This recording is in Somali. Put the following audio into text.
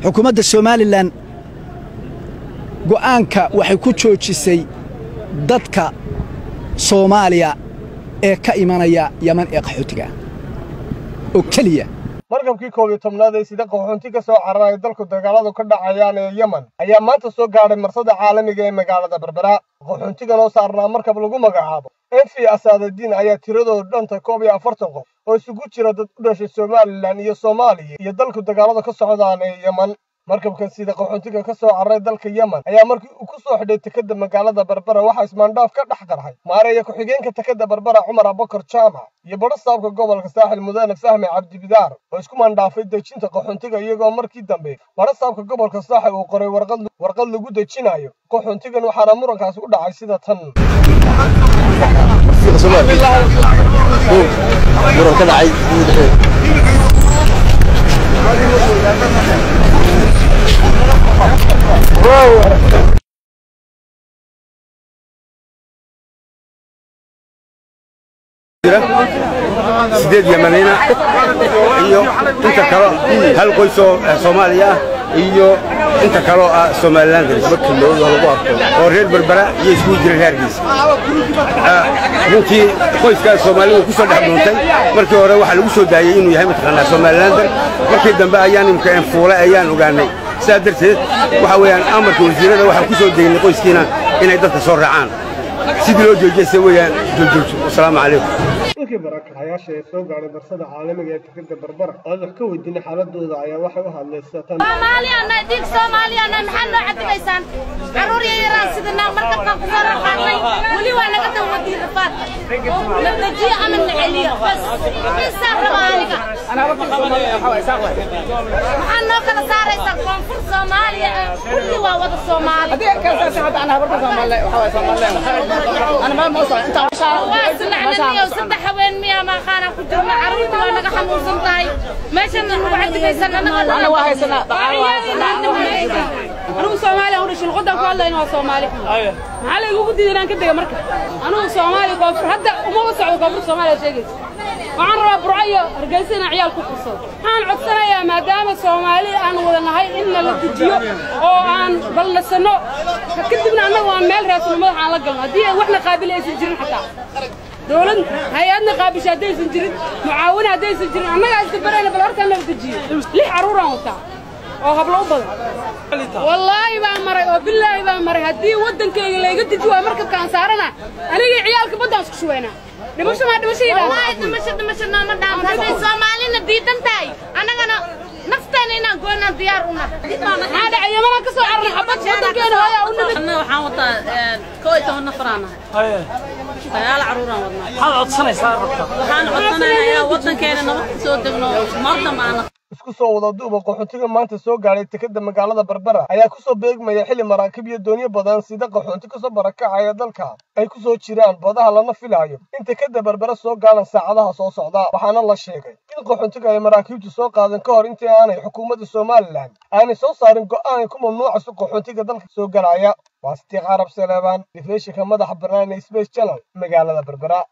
Xukuumadda Somalilan go'aanka waxay ku joojisay dadka Soomaaliya ee ka imanaya Yemen ee qaxootiga oo keliya. Markabkii 11aad ee sida qaxoonti ka soo cararaya dalku dagaaladu ka dhacayaan ee Yemen ayaa maanta soo gaadhay marsada caalamiga ee magaalada Berbera. Qaxoontigan oo saarnaa markab lagu magacaabo MV Asaadadiin ayaa tiradoodu dhanta 41 qof oo isugu jira dad u dhashay Somalilan iyo Soomaaliya iyo dalku dagaalada ka socdaan ee Yemen. Markabkan sida qaxoontiga ka soo cararay dalka Yemen ayaa markii uu ku soo xidhay tekada magaalada Berbera waxaa ismaandhaaf ka dhex qarxay maareeya ku-xigeenka tekada Berbera Cumar Abubakar Jaamac iyo badhasaabka gobolka Saaxil Mudane Fahmi Cabdibidaar oo isku maandhaafay dejinta qaxoontiga, iyagoo markii dambe badhasaabka gobolka Saaxil uu qoray warqad lagu dejinayo qaxoontigan, waxaana murankaasi u dhacay sida tan. Muran ka dhacay. 8 Yamaniina iyo inta kalo hal qoys oo Soomaaliya ah iyo inta kaloo ah Somaliland oo reer Berbera iyo iskugu jira reerkiisa. Runtii qoyskaas Soomaalidu ku soo dhex dhuuntay. Markii hore waxaa lagu soo daayey inuu yahay mataqaanaa Somalilander, markii dambe ayaan imka enfuulay ayaan ogaanay. Sidaa darteed waxa weeyaan amarka wasiirada waxaan ku soo deynay qoyskiina inay dadka soo raacaan sidii loo joojiyay weeyaan joojoojo. Wasalaamu calaykum. Dadkii barakacayaasha ee soo gaadhay marsada caalamiga ee tekada Berbera oo wax ka weydiinay xaaladooda ayaa waxay u hadlay sida tan. Soomaaliyana dhiig Soomaaliyana maxaa noo cadibaysaan? Carruur yaraan sidana markabkaan ku soo raqaadnay, weli waa naga dawadiin rafaadka. Na dejiyo ama na celiyo bas bisaan rabaa aniga. Maxaa noo kala saaraysaa koonfur Soomaaliya? Kulli waa wada Soomaali. Waa silacnaniyo 3 haween miyaa maaqaana ku jirna, carruurta waa naga xanuunsan tahay, meeshan nagu cadibaysan annaga. Anugu Soomaaliya u dhashay, luqadan ku hadlayna waa Soomaali. Maxaa la igugu diiday inaan ka dega marka? Anugu Soomaali koonfur hadda umaba socdo. Koonfur Soomaaliya sheegaysa waxaan rabaa Burco iyo Hargeysa inaan ciyaal ku fursado. Waxaan codsanayaa maadaama Soomaali aan wada nahay in nala dejiyo oo aan balnasanno, kadibna annagu aan meel raadsano madax aan la galno. Haddii waxna qaabili aysan jirin, xataa dawlad hay-adna qaabisha haddaysan jirin, mucaawina haddaysan jirin, annagaa isdabarayna. Bal hortaa nala dejiyo. 6 carruuraan wataa oo hablo u badan. Wallaahi baa maray oo billaahi baa maray, haddii waddankayga layga deji waayo markabkaan saarana, anigii ciyaalka baddaan isku shubaynaa. Dhimasho maa dhimasho yidhaahda. Wallaahi dhimasho dhimasho nooma dhaanto. Hadday Soomaalina diidan tahay, annagana nafteena inaan goynaan diyaar u nahay. Maxaa dhacay? Yamanaan ka soo cararnay xabad, waddankeena hooyaa u nimid. Anna waxaan wataa 11 nafar aan nahay, 9 carruuraan wadnaa. Maxaad codsanaysaa rabta? Waxaan codsanayaa waddankeena nabad ku soo degno mar dambe aan Isku soo wada duuba, qaxoontiga maanta soo gaadhay tekada magaalada Berbera ayaa ku soo beegmaya xilli maraakiib iyo doonyo badan sida qaxoonti kasoo barakacaya dalka ay ku soo jiraan badaha, lana filaayo in tekada Berbera soo gaadhaan saacadaha soo socda. Waxaana la sheegay in qaxoontiga ay maraakiibtu soo qaadan ka hor intii aanay xukuumadda Somalilan aanay soo saarin go'aan ay ku mamnuucayso qaxoontiga dalka soo galaya. Waa Sidiiq Carab Saleebaan, telefishinka madaxa bannaan ee Space Channel, magaalada Berbera.